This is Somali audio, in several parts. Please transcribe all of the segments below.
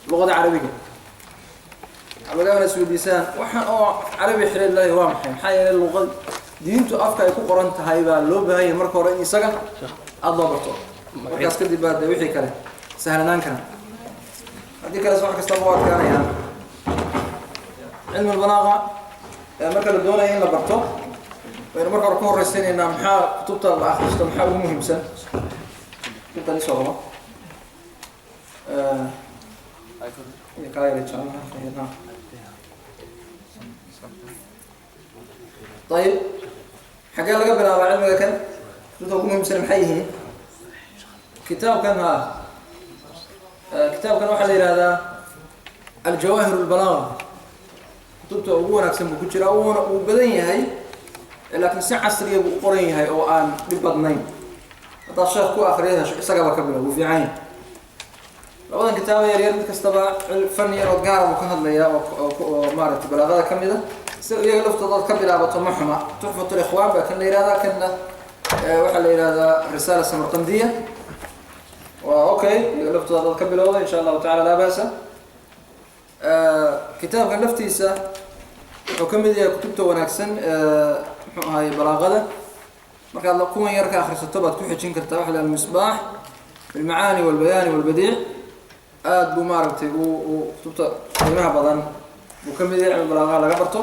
Luqada Carabiga laga yaabaa isweydiisaan waxaan oo Carabi xiriir leeyahay waa maxay? Maxaa yeelay luqad diintu afka ay ku qoran tahay baa loo baahan yahay marka hore in isaga aada loo barto, markaas kadib baa dee wixii kale sahlanaan kara. Haddii kales wax kastaba waa adkaanayaan. Cilmi albalaaqa marka la doonayo in la barto, waynu marka hore ku horreysaynaynaa maxaa kutubta la akhristo, maxaa ugu muhiimsan. Kutubtan isoo qabo iyo kaa yara jeclaha. Ayib, xaggee laga bilaabaa cilmiga kan? Kutubta ugu muhiimsan maxay yihiin? Kitaabkan ha, kitaabkan waxaa la yihahdaa Aljawaahir Albalaaga. Kutubta ugu wanaagsan buu ku jiraa, wuuna uu badan yahay, laakiin si casriya buu u qoran yahay oo aan dhib badnayn. Haddaad sheekh ku akriya hesho, isagaba ka bilow, wuu fiican yahay. Labadan kitaaba yar yar mid kastaba fan yar oo gaara buu ka hadlayaa oo maaragtay balaaqada ka mid a. Si iyaga laftooda aad ka bilaabato ma xuma. Tuxfat Likhwaan baa kan la yihahdaa, kanna waxaa la yihahdaa Risaala Samarqandiya. Waa okay, iyaga laftooda adaad ka bilowda, insha Allahu tacala, laa ba'sa. Kitaabkan laftiisa wuxuu ka mid yahay kutubta wanaagsan, muxuu ahaye, balaaqada. Markaad kuwan yar ka akrisato baad ku xejin kartaa waxa la Almisbaax Bilmacaani Walbayaani Walbadiic. Aada buu maaragtay uu kutubta qiimaha badan buu ka mid yahay cilmi balaaqaha laga barto.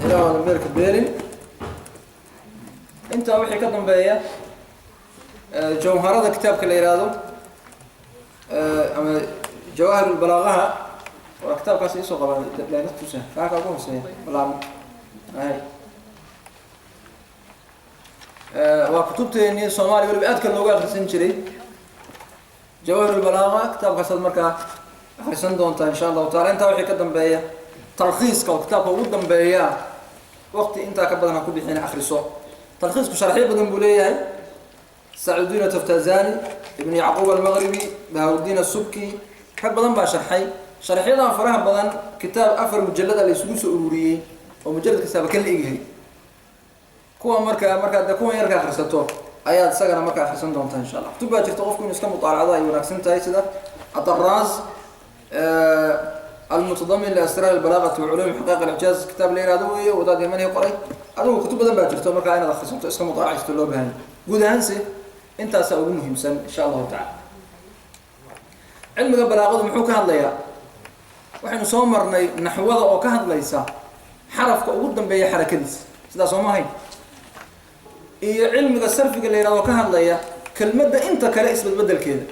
Ilaa wadan beerka beelin. Intaa wixii ka dambeeya, jawharada kitaabka la yihahdo ama Jawaahir Balaaqaha, waa kitaabkaas iisoo qaba tusa kaaka ugu hooseeya walaal hay. Waa kutubteenii Soomaaliya weliba aadka looga akrisan jiray. Jawaahir Lbalaaqa kitaabkaasaad markaa akrisan doontaa, insha Allahu taala. Intaa wixii ka dambeeya, talkhiiska oo kitaabka ugu dambeeya, waqti intaa ka badan ha ku bixina, akriso. Talkhiisku sharxyo badan buu leeyahay. Sacuudin Taftazani, Ibn Yacquub Almaqribi, Bahawdiin Asubki, rag badan baa sharxay. Sharxyadan faraha badan kitaab afar mujalada la isugu soo ururiyey oo mujalad kastaaba kan la egyahay. Kuwa marka markaad de kuwan yarka akrisato ayaad isagana marka akrisan doontaa, insha Allah. Kutub baa jirta qofku inuu iska mutaalacdo ay wanaagsan tahay, sida Adaraas Almutadamin Liasraar Albalaagati Waculuum Xaqaiq Alcijaaz, kitaab la yihahdo weeye, wadaad Yamani qoray. Adigu kutub badan baa jirto markaa inaad akrisato, iska mutaalacaysato loo baahanya. Guud ahaanse intaasaa ugu muhiimsan, insha Allahu tacala. Cilmiga balaaqadu muxuu ka hadlayaa? Waxaynu soo marnay naxwada oo ka hadlaysa xarafka ugu dambeeya xarakadiisa, sidaas oo ma hayn, iyo cilmiga sarfiga la yihahdo oo ka hadlaya kelmadda inta kale isbedbedelkeeda.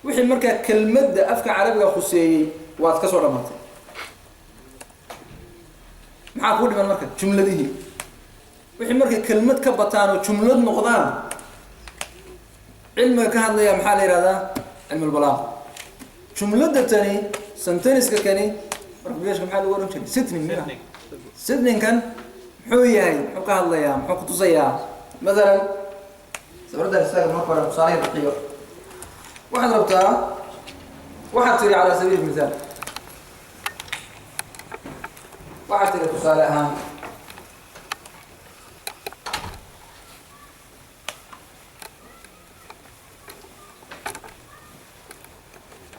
Wixii markaa kelmadda afka Carabiga khuseeyey waad ka soo dhamaatay. Maxaa kuu dhiman marka? Jumladihii. Wixii markay kelmad ka bataan oo jumlad noqdaan, cilmiga ka hadlaya maxaa la yihahdaa? Cilm lbalaaqa. Jumladda tani, senteniska kani, marka bileeshka maxaa lagu ohan jiray? Sitning miya? Sitningkan muxuu yahay? Muxuu ka hadlayaa? Muxuu kutusayaa? Mathalan sawirraddan istaaga. Marka hore tusaalaha bixiyo. Waxaad rabtaa, waxaad tiri, calaa sabiil mithaal, waxaad tiri tusaale ahaan,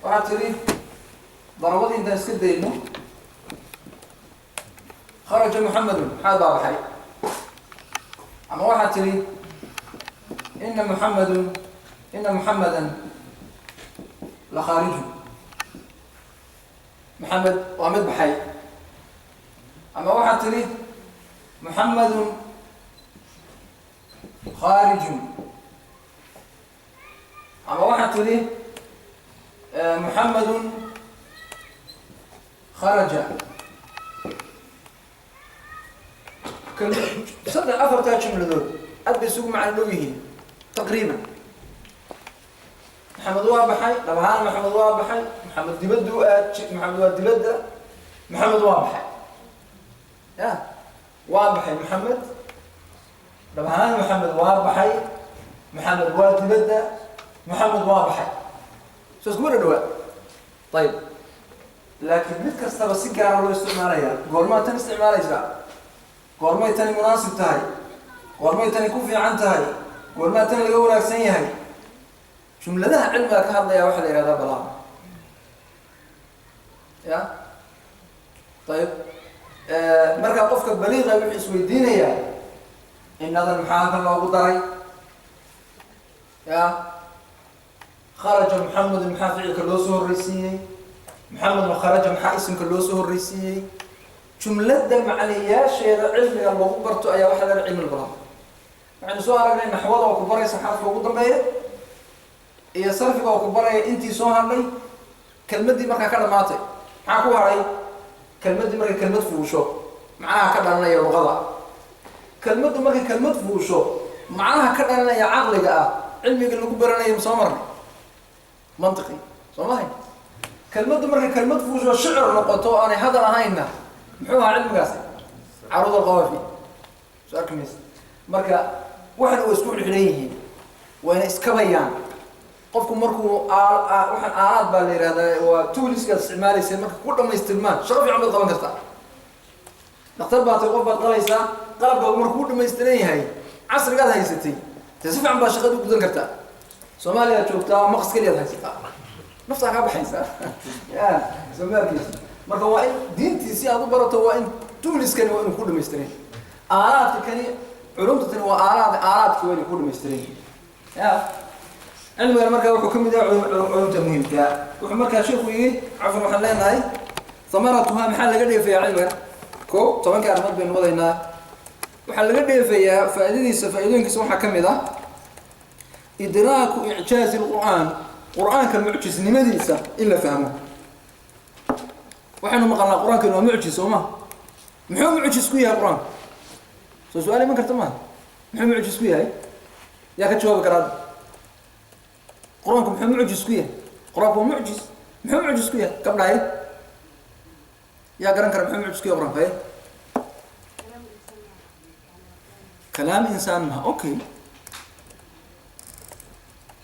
waxaad tiri darabadii intaan iska dayno, kharaja Muxamedun, Maxamed baa baxay. Ama waxaad tiri ina Muxamedun, ina Muxamedan la khaarijun, Maxamed waa mid baxay. Ama waxaad tiri Muxamedun khaarijun. Ama waxaad tiri Muxamedun kharaja. Saddex afartaa jumladood aad bay isugu macno dhow yihiin taqriiban. Maxamed waa baxay, dhab ahaan Maxamed waa baxay, Maxamed dibadda u aad, Maxamed waa dibadda, Maxamed waa baxay, ya waa baxay Maxamed, dhab ahaan Maxamed waa baxay, Maxamed waa dibadda, Maxamed waa baxay. Soo iskuma dhadhawaa? Ayib, laakiin mid kastaba si gaara loo isticmaalaya. Goormaad tan isticmaalaysaa? Goormay tani munaasib tahay? Goormay tani ku fiican tahay? Goormaa tani laga wanaagsan yahay? Jumladaha cilmiga ka hadlaya waxaa la yihahdaa balaaqa. Ya, ayib. Markaa qofka baliiqa wuxuu isweydiinayaa inadan maxaa halkan loogu daray? Ya, kharaja Muxamedun maxaa ficilka loo soo horreysiiyey? Muxamedun kharaja maxaa isimka loo soo horreysiiyey? Jumladda macaliyaasheeda cilmiga lagu barto ayaa waxaa la yidhaha cilmi lbalaaqa. Waxaynu soo aragnay naxwada oo ku baraysa xarafka ugu dambeeya, iyo sarfiga oo ku baraya intii soo hadhay. Kelmaddii markaa ka dhamaatay, maxaa ku haray? Kelmaddii markay kelmad fuusho, macnaha ka dhalanaya luqada. Kelmaddu markay kelmad fuusho, macnaha ka dhalanaya caqliga ah, cilmiga lagu baranayo ma soo marnay? Mantiqi soo mahay? Kelmaddu markay kelmad fuusho, shicir noqoto oo aanay hadal ahaynna, muxuu ahaa cilmigaasi? Caruud alqawaafi. Soo arki maysa? Marka waxan way isku xidhan yihiin, wayna iskabayaan. Qofku markuu waxaan aalaad baa la yihahdaa, waa toolskaad isticmaalaysa, marka ku dhamaystirmaan shaqo fiican baad qaban kartaa. Dhakhtar baa tay, qof baad qalaysaa, qalabkaagu markuu dhamaystiran yahay, casrigaad haysatay, dee si fiican baad shaqada u gudan kartaa. Soomaaliyaad joogtaa, maqas keliyaad haysataa, naftaa kaa baxaysaa. Ya, soo ma arkeysa? Marka waa in diintii si aad u barato, waa in toolskani waa inuu ku dhamaystiran yahay. Aalaadka kani, culumta tani waa aalaad, aalaadki waa inay ku dhamaystiran yihiin. Ya, cilmigan markaa wuxuu kamid yahay culumta muhiimka. Wuxuu markaa sheekhu yidhi, cafwan, waxaan leenahay hamaratuha, maxaa laga dheefayaa cilmigan? Ko 10-ka arrimood baynu wadaynaa. Waxaa laga dheefayaa faaidadiisa, faaidooyinkiisa waxaa kamid ah idraaku icjaazi lqur'aan, qur-aanka mucjisnimadiisa in la fahmo. Waxaynu maqalnaa qur-aankani waa mucjis, soo ma? Muxuu mucjis ku yahay qur-aanka? Soo su-aal iman karta maha. Muxuu mucjis ku yahay? Yaa ka jawaabi karaa? Qur-aanku muxuu mucjis ku yahay? Qur-aanku waa mucjis, muxuu mucjis ku yahay? Gabdhahay, yaa garan kara muxuu mucjis ku yahay qur-aanka? Haye, kalaam insaan maha. Okay,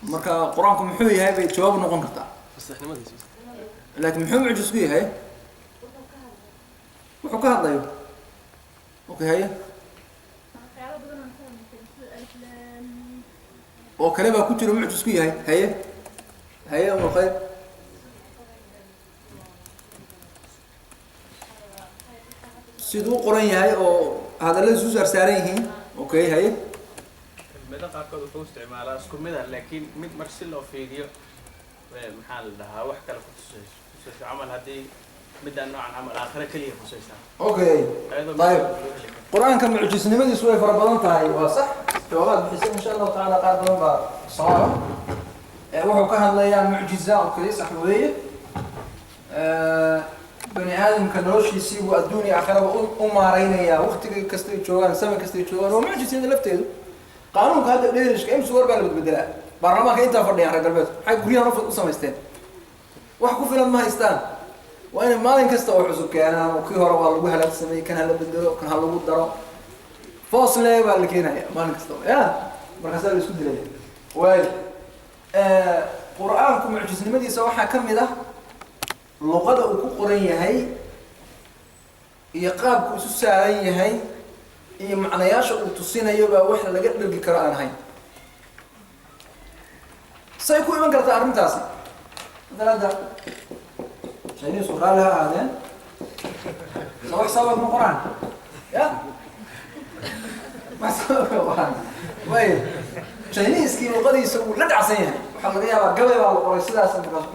marka qur-aanku muxuu yahay bay jawaab noqon kartaa, laakin muxuu mucjis ku yahay? Wuxuu ka hadlayo. Okay, haye. Waxyaalo badan aan fahmi karin, sida alif laam miim. Oo kale baa ku jira mucjis ku yahay. Haye, haye, umul khayr. Siduu u qoran yahay oo hadallada isu saarsaaran yihiin. Okay, haye. Kelmado qaarkood wuxuu isticmaalaa isku mid ah, laakiin mid mar si loo fiiriyo, maxaa la dhahaa, wax kale ku tusayso tusayso camal, haddii midaan noocan camal aakhiro keliya khusaysaa. Okay. Ayadoo طيب. mid loo heli karo. Qur-aanka mucjisnimadiisu way fara badan tahay, waa sax jawaabaad bixisay. Insha Allahu tacaala qaar badan baa sawaaba. Wuxuu ka hadlayaa mucjiza. Okay, sax weeye. Bani aadamka noloshiisii buu adduun iyo aakhiraba u maareynayaa, waqtiga kastay joogaan, zaman kastay joogaan. Waa mucjisiyada lafteedu. Qaanuunka hadda dheerishka imsi war baa la bedbedelaa. Baarlamaanka intaa fadhiyaan reer galbeedku maxay guryahan u samaysteen? Wax ku filan ma haystaan. Waa inay maalin kasta oo cusub keenaan, oo kii hore waa lagu halaagsamay, kan hala bedelo, kan ha lagu daro, foosle baa la keenaya maalin kasta. Ya, markaasaa la isku dilaya. Waayo, qur-aanku mucjisnimadiisa waxaa ka mid ah luqada uu ku qoran yahay iyo qaabku isu saaran yahay iyo macnayaasha uu tusinayo baa wax laga dhergi karo aan ahayn. Say ku iman kartaa arrintaasi? Hadda hadda Chinese raalli ha ahaadeen, so wax sabab ma qoraan. Ya, wax sabab ma qoraan. Way Chineseskii luqadiisa wuu la dhacsan yahay. Waxaa laga yaabaa gabay baa la qoray sidaas, markaas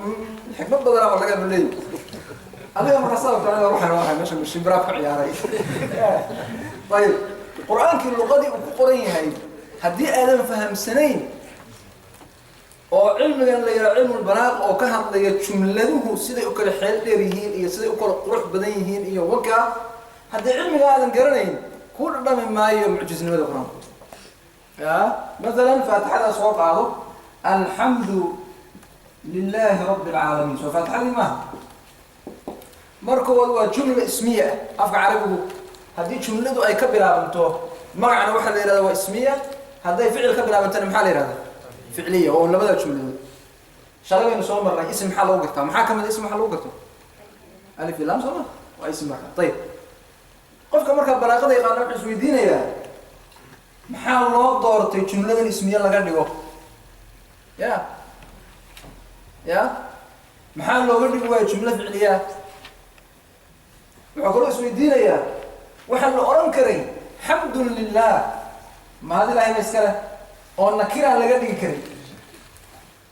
xikmad badanaa baa laga yaaba leeyahy. Adiga markaa sababka aniga waxaan waxay meesha shimbiraa ku ciyaaray. Ayib, qur-aankii luqadii uu ku qoran yahay haddii aadan fahamsanayn, oo cilmigan la yidhaha cilmul balaaq oo ka hadlaya jumladuhu siday u kala xeel dheer yihiin iyo siday u kala qurux badan yihiin iyo wakaa, haddii cilmiga aadan garanayn, kuu dhadhami maayo mucjisnimada qur-aanku. Ya, mathalan faatixada soo qaado, alxamdu lilahi rabbi alcaalamiin, soo faatixadii maaha? Marka koowaad waa jumla ismiya ah. Afka carabigu haddii jumladu ay ka bilaabanto magacna waxaa la yihahda waa ismiya, hadday ficil ka bilaabantana maxaa la yihahda? Ficliya. Oo labada jumladood shalay baynu soo marnay. Ism maxaa lagu gartaa? Maxaa kamid ism waxaa lagu garto? Alif iyo lam, soo ma? Waa ism. Marka ayib, qofka markaa balaaqada yaqaana wuxuu isweydiinayaa maxaa loo doortay jumladan ismiye laga dhigo. Ya. Ya maxaa looga dhigi waaya jumlo ficliya? Wuxuu kaloo isweydiinayaa waxaan la oran karay xamdun lilah, mahad ilahay ba iskale, oo nakiraan laga dhigi karin,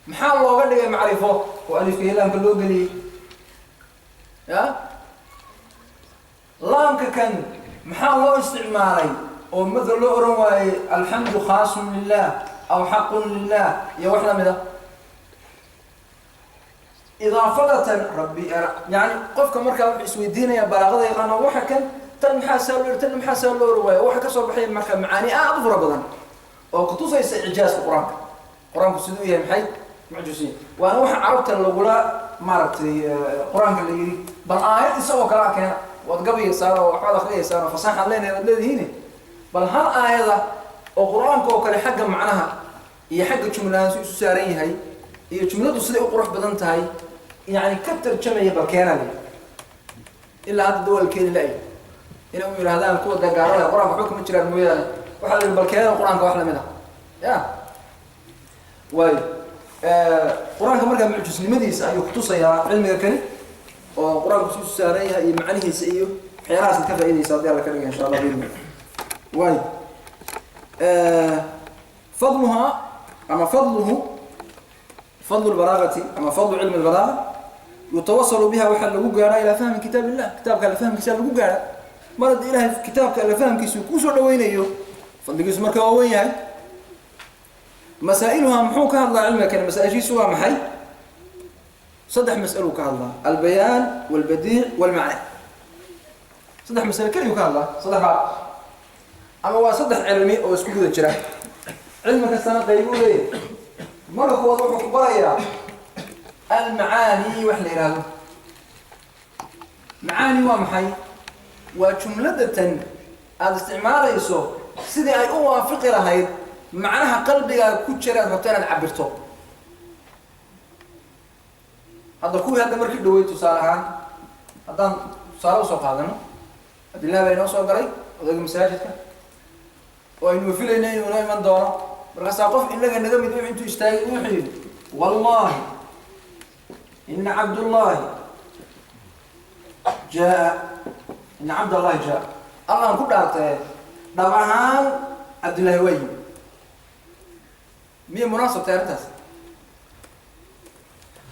maxaa looga dhigay macrifo oo alifka iyo laamka loo geliyey? Ya laamka kan maxaa loo isticmaalay oo matal loo oran waayey alxamdu khaasun lilah aw xaqun lilah iyo wax lamid ah? Idaafadatan rabbi, yani qofka markaa wuxuu isweydiinaya balaaqada yaqaano, waxa kan tan maxaa saa loo, tan maxaa saa loo oran waayo? Waxa kasoo baxaya marka macaani aad u fara badan oo kutusaysa icjaaska Qur-aanka, Qur-aanku siduu yahay maxay mucjisiin. Waana waxa carabta lagula maaragtay Qur-aanka la yidhi bal aayad isagoo kalaa keena, waad gabayaysaan oo waxbaad akriyaysaan oo fasaxaad leenahay waad leedihiin, bal hal aayada oo Qur-aanka oo kale xagga macnaha iyo xagga jumlahaan si isu saaran yahay iyo jumladu siday u qurux badan tahay yani ka tarjamaya bal keena la. Ilaa hadda dawal keeni la-ay inay u yidhahdaan kuwa dagaalada Qur-aanka waxba kama jiraan mooyaane. Waxaa la yidhi bal keena Qur-aanka wax lamid ah. Ya waayo Qur-aanka markaa mucjisnimadiisa ayuu kutusayaa cilmiga kani, oo Qur-aanku si isu saaran yahay iyo macnihiisa iyo waxyaalahaas ad ka faaidaysa haddii Alla ka dhiga insha Allah biidni. Waayo fadluhaa ama fadluhu, fadlu lbalaagati ama fadlu cilmi lbalaaga, yutawasalu biha, waxaa lagu gaadhaa ilaa fahmi kitaab illah, kitaabka alla fahmkiisa lagu gaadha. Mar haddii Ilahay kitaabka alla fahmkiisa kusoo dhaweynayo, fadligiisu marka waa wen yahay. Masaa'iluhaa, muxuu ka hadlaa cilmiga kani? Masaa-ishiisu waa maxay? Saddex mas'aluu ka hadlaa: albayaan walbadiic walmacna. Saddex masale keliyuu ka hadlaa, saddex baab ama waa saddex cilmi oo isku guda jira, cilmi kastana qaybuu leeyahay. Marka koowaad wuxuu ku barayaa almacaani. Wax la yidhaahdo macaani waa maxay? Waa jumladatan aada isticmaalayso sidii ay u waafiqi lahayd macnaha qalbigaaga ku jira aad rabto inaad cabirto. Hadda kuwii hadda markii dhawey, tusaale ahaan haddaan tusaale usoo qaadano, Cabdillahi baa inoo soo galay, odayga masaajidka oo aynu filayna inuu inoo iman doono. Markaasaa qof inaga naga mid wuxuu intuu istaagay wuxuu yidhi: "Wallahi ina Cabdullahi jaa, ina Cabdallahi jaa." Allaan ku dhaartee dhab ahaan Cabdullaahi waa yimi. Miyay munaasabtay arrintaas?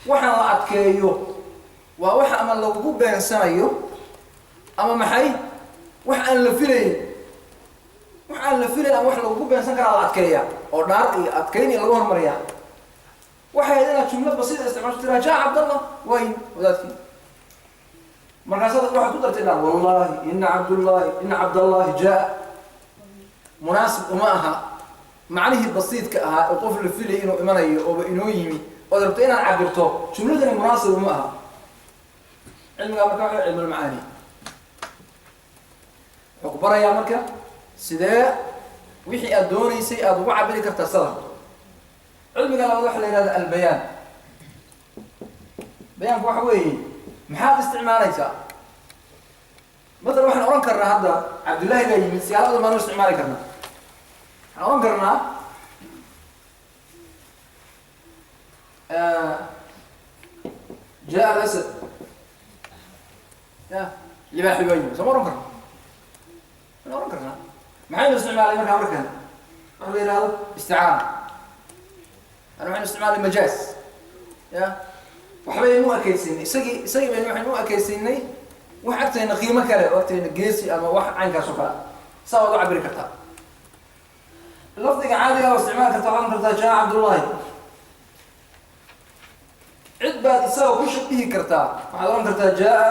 Waxaan la adkeeyo waa waxa ama lagugu beensanayo ama maxay, wax aan la filayn, wax aan la filayn ama wax lagugu beensan karaa la adkeeya oo dhaar iyo adkeyn iyo lagu hormariyaa. Waxay ahayd inaad jumlad basiida isticmaasho, tiraa "Jaa Cabdallah", waa yimi wadaadkii. Markaasaad waxaad ku dartay dhaar: "Wallahi ina Cabdullahi, ina Cabdallahi jaa." Munaasib uma aha macnihii basiidka ahaa oo qof la filayay inuu imanayo ooba inoo yimi ood rabto inaad cabirto, jumladani munaasib uma aha. Cilmigaa marka waxa cilmulmacaani wuxuu ku barayaa marka sidee wixii aad doonaysay aada ugu cabiri kartaa sada. Cilmiga labaad waxa la yihahda albayaan. Bayaanku waxa weeye maxaad isticmaalaysaa? Matala waxaan ohan karnaa hadda Cabdullaahi baa yimid, siyaalo badan baan u isticmaali karnaa. Waxaan ohan karnaa "Jaa alasad", ya libaaxi baa yimid, soo ma ohan karna? Waan ohan karnaa. Maxaynu isticmaalay markaa? Markan waxa la yihahdo isticaana, yani waxaynu isticmaalay majaaz. Ya waxbaynu u ekeysiinay isagii baynu waxaynu u ekeysiinay wax agtayna qiimo kale oo agtayna geesi ama wax caynkaas oo kale, saa waad u cabiri kartaa. Lafdiga caadiga waa isticmaali kartaa, waxaad ohan kartaa "Jaa Cabdullahi". Cid baad isaga ku shabihi kartaa, waxaad ohan kartaa "Jaa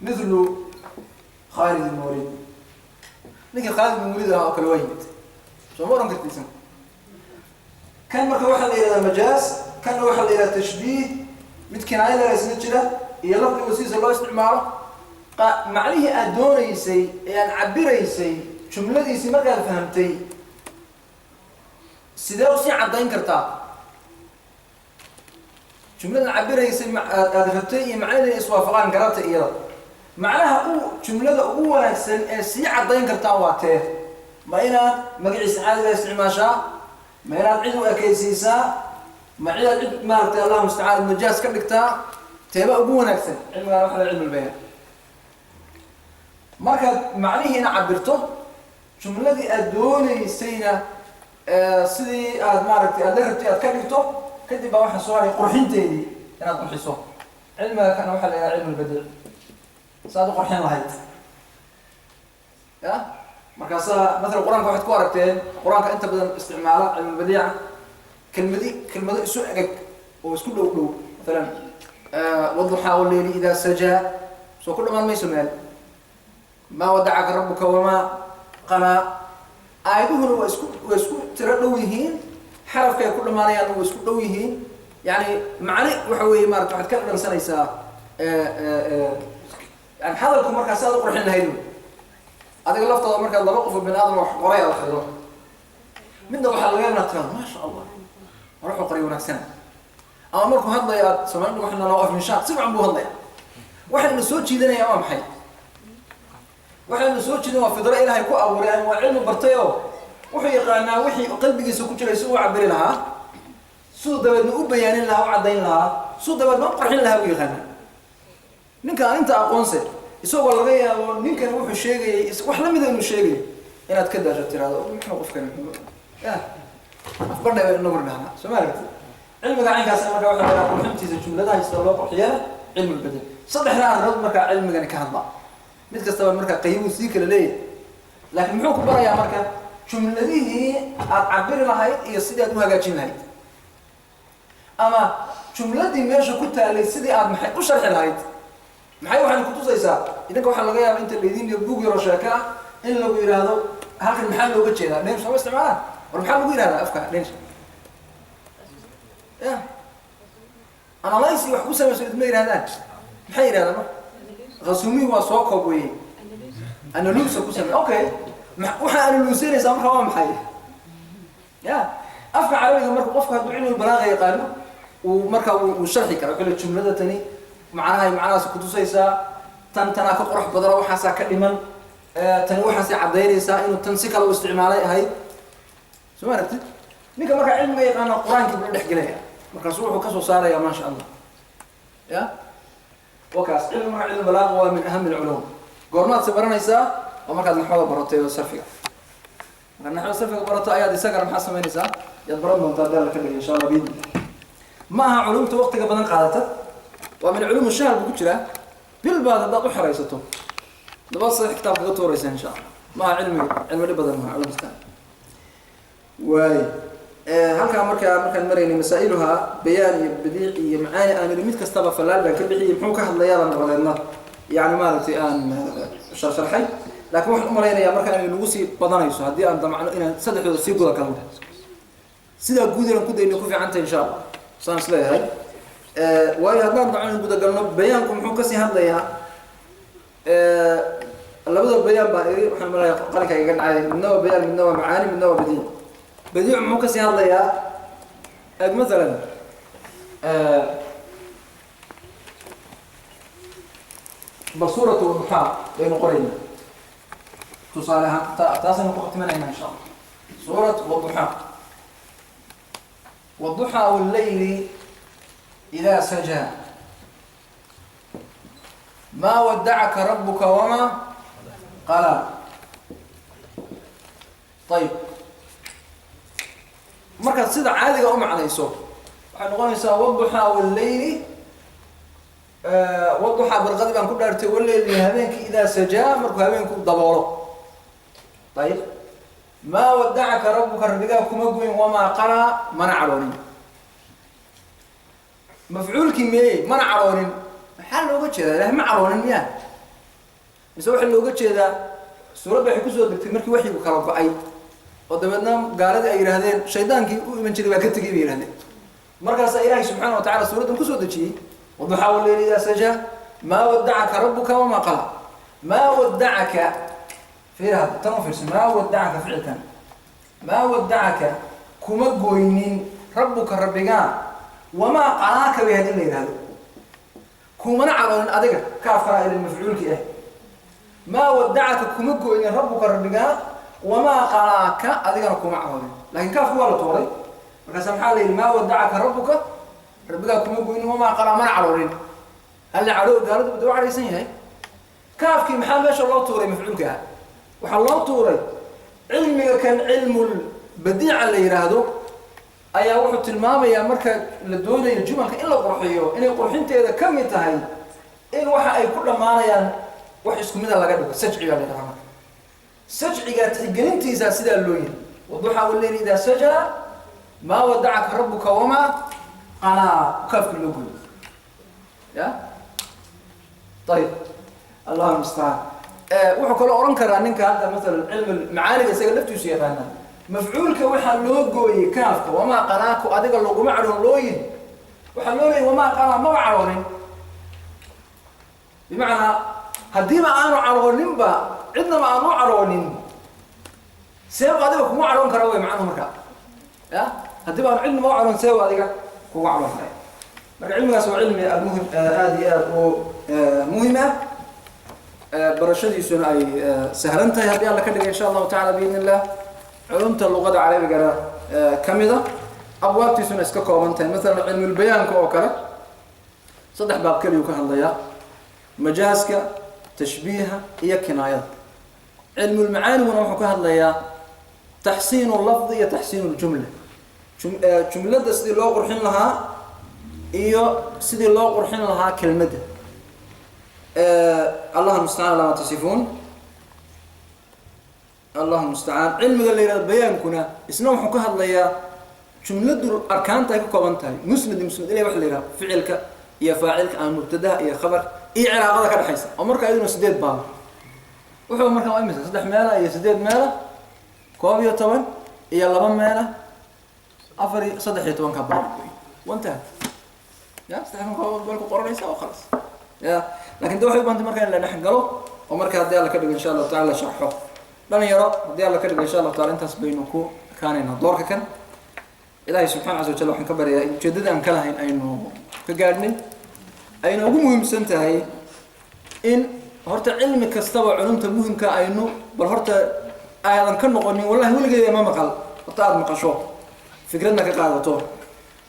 mithlu Khaalid ibn Walid", ninkii Khaalid ibn Walid ahaa oo kale waa yimid, soo ma ohan karti isan? Kan marka waxaa la yihahdaa majaaz, kanna waxaa la yihahda tashbiih, mid kinaayo laga isla jira iyo lafdiga sidiisa loo isticmaalo. Macnihii aad doonaysay ee aad cabiraysay jumladiisii markaad fahamtay, sidee usii caddayn kartaa jumladan cabiraysay aad rabtay iyo macnaheeda inay iswaafaqaan? Garabta iyada macnaha u jumlada ugu wanaagsan ee sii caddayn kartaa waa tee? Ma inaad magaciisa caadiga isticmaashaa Ma inaad cid u ekaysiisaa, ma cidaad cid maaragtay allahu mustacaan majaas ka dhigtaa, teeba ugu wanaagsan? Cilmigaan waxa la cilmu lbayaan. Markaad macnihiina cabirto, jumladii aad doonaysayna sidii aad maaragtay aad la rabtay aad ka dhigto, kadib baa waxaa soo haray qurxinteedii inaad qurxiso. Cilmiga kana waxaa la yidhaha cilmu lbadiic, saaad u qurxin lahayd ya. Markaasaa matala qur-aanka waxaad ku aragteen, qur-aanka inta badan isticmaala cilmulbadiica kelmadi kelmado isu egeg oo isku dhow dhow. Matalan waduxaa waleyli idaa sajaa, soo ku dhamaan mayso meel. Maa wadacaka rabuka wamaa qalaa. Aayaduhuna waa isku tiro dhow yihiin, xarafka ay ku dhamaanayaanna waa isku dhow yihiin. Yani macne waxa weeye maarata waxaad ka dhansanaysaa yani hadalku markaa si aad u qurxin lahayd. Adiga laftooda markaad laba qof oo bini aadam wax qoray aad akhrido, midna waxaa laga yaabaa tirado maasha Allah, war wuxuu qoray wanaagsana. Ama markuu hadlaya aad Soomaalida waxaa naloo afminshaaq si fiican buu hadlaya. Waxayna soo jiidanaya waa maxay? Waxayna soo jiidan waa fidro Ilaahay ku abuuray, ama waa cilmi bartay oo wuxuu yaqaanaa wixii qalbigiisa ku jiray si uu cabiri lahaa, siduu dabeedna u bayaanin lahaa, u caddayn lahaa, siduu dabeedna u qarxin lahaa buu yaqaanaa. Ninka aan inta aqoonse isagoo laga yaabo ninkan wuxuu sheegayay wax lamida inuu sheegayo inaad ka daasho, tirahdo muxuu qofkan ya afbadhay bay inagu dhahnaa. Soo ma aragti? Cilmiga caynkaas marka waxa la yidhaha qurxintiisa jumladaha sida loo qurxiyaa cilmu lbadil. Saddexda arrimood markaa cilmigani ka hadla, mid kastaba markaa qaybuu sii kala leeyahay, laakiin muxuu ku barayaa marka? Jumladihii aad cabiri lahayd iyo sidii aad u hagaajin lahayd, ama jumladii meesha ku taalay sidii aad maxay u sharxi lahayd. Maxay waxaan kutusaysaa? Idinka waxaa laga yaaba inta laydin dhigo buug yaroo sheeko ah in lagu yidhaahdo halkan maxaa looga jeedaa? Danish sooma isticmaalaan? War maxaa lagu yidhahdaa afka Danish ya? Analyse wax ku samayso idma yidhahdaan. Maxay yidhahdaan marka? Resumé waa soo koob weye, analyse ku samey. Okay, waxaa analysenaysaa marka waa maxay ya? Afka Carabiga marka qofku hadduu cilmi balaaqa yaqaano, uu marka uu sharxi kara. Wuxuu le jumlada tani macnahay macnahaas kutusaysaa, tan tanaa ka qurux badan oo waxaasaa ka dhiman, tani waxaasay caddaynaysaa inuu tan si kale u isticmaalay ahayd. Soo ma aragtid? Ninka markaa cilmiga yaqaana Qur-aankii buu dhex gelaya, markaasu wuxuu kasoo saaraya maasha Allah ya. Wakaas cilmi marka cilmi balaaqa waa min aham alculuum. Goormaad se baranaysaa? Oo markaad naxwada baratay oo sarfiga, markaad naxwada sarfiga barato ayaad isagana maxaa samaynaysaa, yaad baran doontaa hadii Alla ka dhigay insha Allah biidni. Ma aha culumta waqtiga badan qaadata, waa min culuum shahr buu ku jiraa. Bil baad haddaad u xeraysato labaad saddex kitaab kaga tuuraysa insha Allah. Ma aha cilmi cilmi dhib badan maha culumta waay. Halkaa markaa markaan maraynay masaa'iluhaa bayaan iyo badiic iyo macaani aan idhi, mid kastaba fallaal baan ka bixiyey, muxuu ka hadlayaabaan dabadeedna yani maaragtay aan sharxay. Laakiin waxaan umalaynayaa marka inay nagu sii badanayso haddii aan damacno inaan saddexdooda sii guda galno. Sidaa guud inaan ku dayno ku fiicantay insha Allah, saan is leeyahay. Waayo haddaan damacno in guda galno bayaanku muxuu kasii hadlayaa, labada bayaan baan iri, waxaan malaya qalinka iga dhacay. Midna waa bayaan, midna waa macaani, midna waa badiic. Badiic muxuu kasii hadlayaa? Eg mathalan bal suuratu duxaa baynu qoraynaa tusaale ahaan, taasaynu ku khatimanayna insha Allah. Suurat waduxaa. Waduxaa wallayli idaa sajaa, maa wadacaka rabuka wamaa qalaa. Ayib, markaad sida caadiga u macnayso waxay noqonaysaa waduxaa wallayli, waduxaa barqadii baan ku dhaartay, wallayli habeenkii, idaa sajaa markuu habeenku daboolo. Ayib, maa wadacaka rabuka rabbigaa kuma goyn, wamaa qalaa mana cadhoonin. Mafcuulkii meeyey? Mana cadhoonin maxaa looga jeedaa? Ilahay ma cadhoonin miya, mise waxaa looga jeedaa suuradda waxay kusoo degtay markii waxyigu kala go-ay oo dabeedna gaaladii ay yidhaahdeen shaydaankii u iman jiray baa ka tegay bay yihahdeen. Markaasaa Ilaahay subxaana wa tacala suuraddan kusoo dejiyey: waduxaa waleyli idaa sajaa, maa wadacaka rabuka wamaa qala. Maa wadacaka, fiir hadda tan u fiirso, maa wadacaka ficilkan, maa wadacaka kuma goynin, rabbuka rabbigaa, wamaa qalaaka bay hadii la yidhahdo kumana cadhoonin adiga, kaafkana ilin mafcuulkii ah. Maa wadacaka kuma goynin rabbuka rabbigaa. Wamaa qalaaka, adigana kuma caroonin, laakiin kaafku waa la tuuray. Markaasa maxaa la yidhi? Maa wadacaka rabbuka, rabbigaa kuma goynin. Wamaa qalaa, mana caroonin. Alla cadho gaaladu daba cadhaysan yahay. Kaafkii maxaa meesha loo tuuray? Mafcuulka ah waxaa loo tuuray cilmiga kan cilmul badiica la yidhaahdo ayaa wuxuu tilmaamayaa marka la doonayo jumalka in la qurxiyo, inay qurxinteeda ka mid tahay in waxa ay ku dhammaanayaan wax isku mida laga dhigo. Sajci baa la yidhahdaa. Marka sajcigaa tixgelintiisa sidaa loo yiri: waduxaa waleyli idaa sajaa, maa wadacaka rabbuka wamaa qalaa. Kaafkii loo goyo ya. Ayib, allahu mustacaan. Wuxuu kaloo odhan karaa ninka hadda masalan cilmi macaaniga isaga laftiisu yaqaana, mafcuulka waxaa loo gooyey kaafka, wamaa qalaaku, adiga laguma cadhoon loo yiri, waxaa loo leeyay wamaa qalaa, maba cadhoonin. Bimacnaa haddiiba aanu cadhooninba, cidnaba aanu cadhoonin, seeb adiga kuma cadhoon kara wey macnuhu. Markaa ya haddiiba aanu cidnaba u cadhoon, seeb adiga kuga cadhoon kara. Marka cilmigaas waa cilmi almuhim, aada iyo aada u muhim ah, barashadiisuna ay sahlan tahay haddii Alla ka dhigay, insha Allahu tacala, biidn illah. Culumta luqada carabigana ka mid a, abwaabtiisuna iska kooban tahay. Masalan cilmulbayaanka oo kale saddex baab keliyuu ka hadlayaa: majaaska, tashbiiha iyo kinaayada. Cilmulmacaaniguna wuxuu ka hadlayaa taxsiinu lafdi iyo taxsiinu ljumla, jumladda sidii loo qurxin lahaa iyo sidii loo qurxin lahaa kelmadda. Allah mustacaan alaa ma tasifuun, allahu mustacaan. Cilmiga la yihahdo bayaankuna isna wuxuu ka hadlayaa jumladu arkaanta ay ka kooban tahay, musnad, musnad ilay waxa la yihahdo, ficilka iyo faacilka ama mubtadaha iyo khabar iyo cilaaqada ka dhexaysa, oo marka iyaduna sideed baaba. Wuxuu markaa waa imisa? Saddex meela iyo sideed meela, 11, iyo laba meela, afar iyo 13-ka baab wantaha ya 13-ka baab ku qoranaysa oo khalas ya. Lakin de waxay u bahantay marka in la dhex galo, oo marka haddii Alla ka dhigo, insha Allahu tacala, la sharxo. Dhalinyaro, haddii Alla ka dhigo, insha Allahu tacala, intaas baynu ku ekaanaynaa doorka kan. Ilaahay subxana casa wajal waxaan ka baryayaa in ujeeddada aan ka lahayn aynu ka gaadhnay, ayna ugu muhiimsan tahay in horta cilmi kastaba culumta muhimka aynu bal horta aadan ka noqonin wallahi weligeeda ma maqal. Horta aada maqasho, fikradna ka qaadato,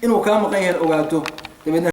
inuu kaa maqan yahay ogaato, dabeedna